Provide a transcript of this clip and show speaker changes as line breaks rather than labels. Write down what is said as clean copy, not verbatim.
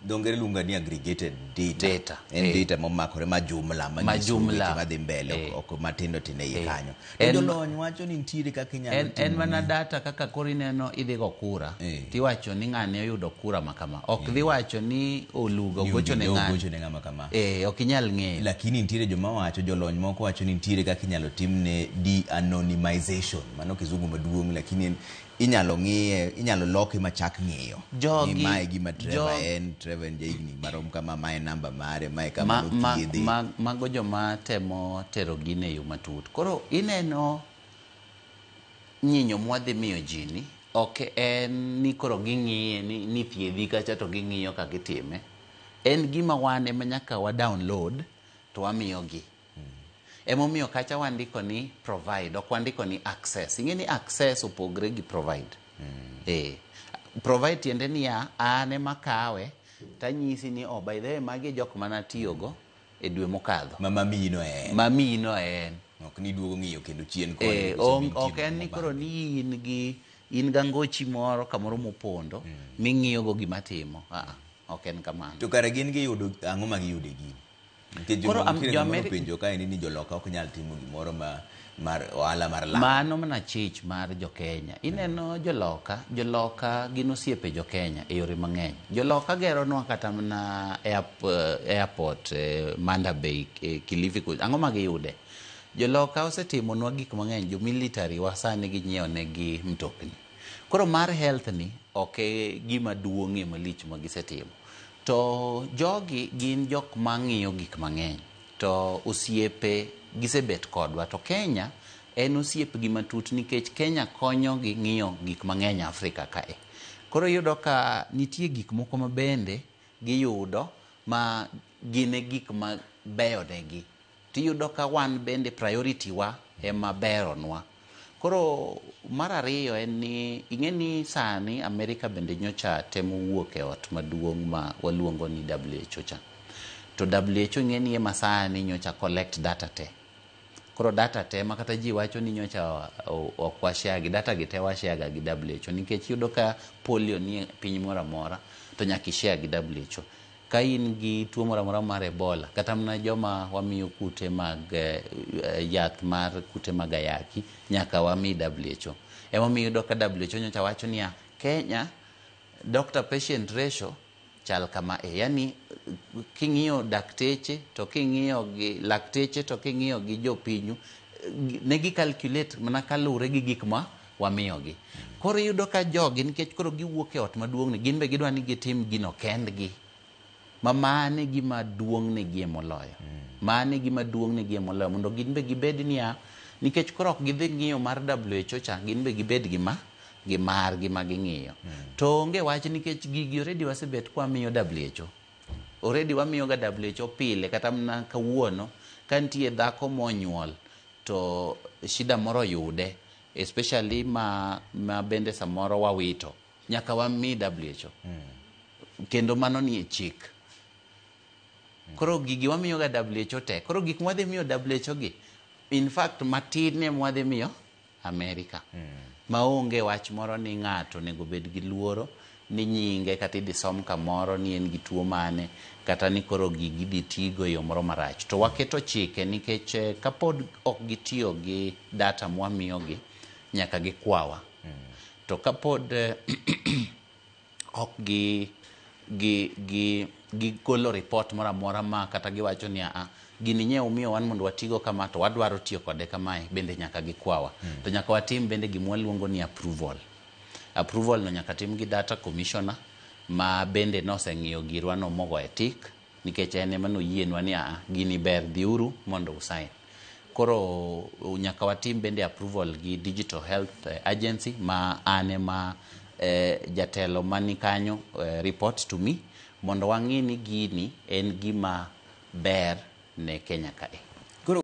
Dho ngere luonga ni aggregated data.
Data,
En data momakore ma jumla
Ma
manyiso
jumla.
weche madhi mbele ok matindo tindo e iye kanyo. To jolony wacho ni nitiere kaka inyalo
En
timo
mana data kaka koro ineno idhi go kura tiwacho ni ng'ane oyudo kura ma kama. Ok dhi wacho ni Olugo
ni
ogocho ne
Olugo
ng'ane.
ogocho ne ng'ama kama.
Ok inyal ng'eyo.
Lakini nitiere joma wacho, jolony moko wacho ni nitiere kaka inyalo timne de-anonymization. Mano kizungu maduong' lakini en inyalo ng'iye, inyalo loke machak ng'iyo. Ni mae gima Trevor en, Trevor en jahigni marom kama, mae namba mare, mae kama nothiedhe.
Mago joma temo tero gine e yo matut. Koro ineno nyinyo mwadhi miyo ji ni ok en ni koro ging'iye ni thiedhi kacha to ging'iyo kaka itime. En gima wan ema nyaka wa download to wamiyogi. Emomiyo kacha wandiko ni provide, ok wandiko ni access. Ing'e ni access opogre gi provide. Provide tiende niya, an ema kawe tanyisi ni oh, by the way magi e jok manatiyogo e dwe mokadho.
Ma mino en.
Ma mino en.
Ok ni duogo ng'iyo kendo chien koni. Koso nitie
Ok en ni
gik
koro
mobambi.
ni in gangochi moro kamoro mopondo ming'iyo go gima timo. Ok en kamano.
To kare gin giyudo ang'o ma giyudo e gini? Nikech
Koro
joma nitiere
jo
ng'ama
Ameri-
openjo kaendi ni joloka ok nyal timo gimoro ma mar ohala mar lal.
Mano mana chich mar jo Kenya. Ineno joloka, joloka gin osiepe jo Kenya e yore mang'eny. Joloka geronwa kata mana airport, Manda Bay, Kilifi kucha. Ang'o ma giyude? Joloka osetimonwa gik mang'eny, jo military wa sani ginyiewo negi mtokni. Koro mar health ni ok e gima duong'ie malich ma gisetimo. To jogi gin jok mang'iyo gik mang'eny. To osiepe gisebet kodwa. To Kenya en osiepgi matut nikech Kenya konyogi ng'iyo gik mang'eny Afrika kae. Koro iyudo ka nitie gik moko ma bende giyudo ma gin e gik mabeyo negi. Tiyudo ka wan bende priority wa ema beronwa. Koro mar ariyo en ni ing'e ni sani Amerika bende nyocha temo wuok e ot maduong' ma waluongo ni WHO cha. To WHO ing'e ni ema sani nyocha collect data te. Koro data te ma kata ji wacho ni nyocha ok washare gi data gi te washare ga gi WHO nikech iyudo ka polio nie piny moro amora to nyaka ishare gi WHO. Ka in gi tuo moro amora mar Ebola, kata mana joma wamiyo kute mag yath mar kute mag ayaki, nyaka wami WHO. Emomiyo iyudo ka WHO nyocha wacho niya, Kenya doctor patient ratio chal kama e. Yani king'iyo dakteche to king'iyo gi lakteche to king'iyo gi jopinyu, ne gi calculate mana kaluwore gi gik ma wamiyogi. Koro iyudo ka jogi nikech koro giwuok e ot maduong' ni gin be gidwa ni gitim gino kendgi. Ma mane gima duong' negi e moloyo. Mane gima duong' negi e moloyo mondo gin be gibed niya, nikech koro ok gidhi ng'iyo mar WHO cha, gin be gibed gi ma gi margi ma ging'iyo. To onge wach nikech gigi already wasebet kwamiyo WHO. Already wamiyo ga WHO pile kata mana kawuono ka nitie dhako monyuol to shida moro oyude, especially ma bende samoro wawito, nyaka wami WHO. Kendo mano nie chik. Koro gigi wamiyo ga WHO te. Koro gik mwadhi miyo WHO gi, in fact matin ema wadhi miyo Amerika. Maonge wach moro ni ng'ato onego bed gi luoro ni nyinge kata idhi som kamoro ni en gi tuo mane kata ni koro gigi idhi tigo e yo moro marach. To waketo chike nikech kapod ok gitiyo gi data mwamiyogi, nyaka gikwawa. To kapod ok gigolo report moro amora ma kata giwacho ni a gini nye umiyo wan mondo watigo kama to wadwaro tiyo kode kamae, bende nyaka gikwawa. To nyaka watim bende gima waluongo ni approval. Approval no nyaka tim gi data commissioner ma bende noseng'iyo girwa no mogoye tik, nikech en ema noyienwa ni a gini ber, dhiuru mondo usign. Koro nyaka watim bende approval gi Digital Health Agency ma an ema jatelo mani kanyo report to me mondo wang'i ni gini en gima ber ne Kenya kae.